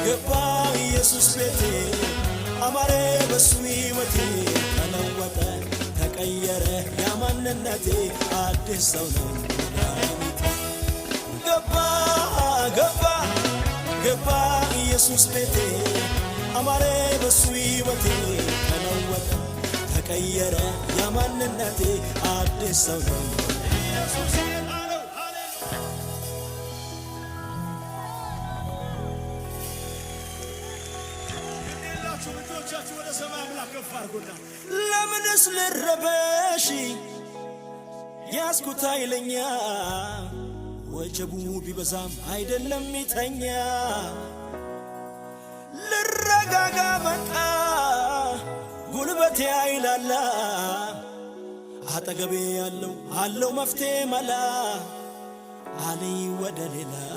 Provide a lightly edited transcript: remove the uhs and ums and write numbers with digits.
ገባ ኢየሱስ ቤቴ፣ አማረ በሱ ሕይወቴ። ተለወጠ ተቀየረ ያማንነቴ፣ አዲስ ሰው ነኝ መድኃኒቴ። ገባ ገባ ገባ ኢየሱስ ቤቴ፣ አማረ በሱ ሕይወቴ። ተለወጠ ተቀየረ ያማንነቴ፣ አዲስ ሰው ነኝ ኢየሱስ ጌታ ነው። ሃሌሉያ። ግድ እጆቻችሁ ወደ ሰማይ አምላክ ከፍ አድርጉና ለምንስ ልረበሽ? ያዝኩት ኃይለኛ፣ ወጀቡ ቢበዛም አይደለም ይተኛ። ልረጋጋ በቃ፣ ጉልበቴ አይላላ፣ አጠገቤ ያለው አለው መፍትሄ መላ፣ አለኝ ወደ ሌላ።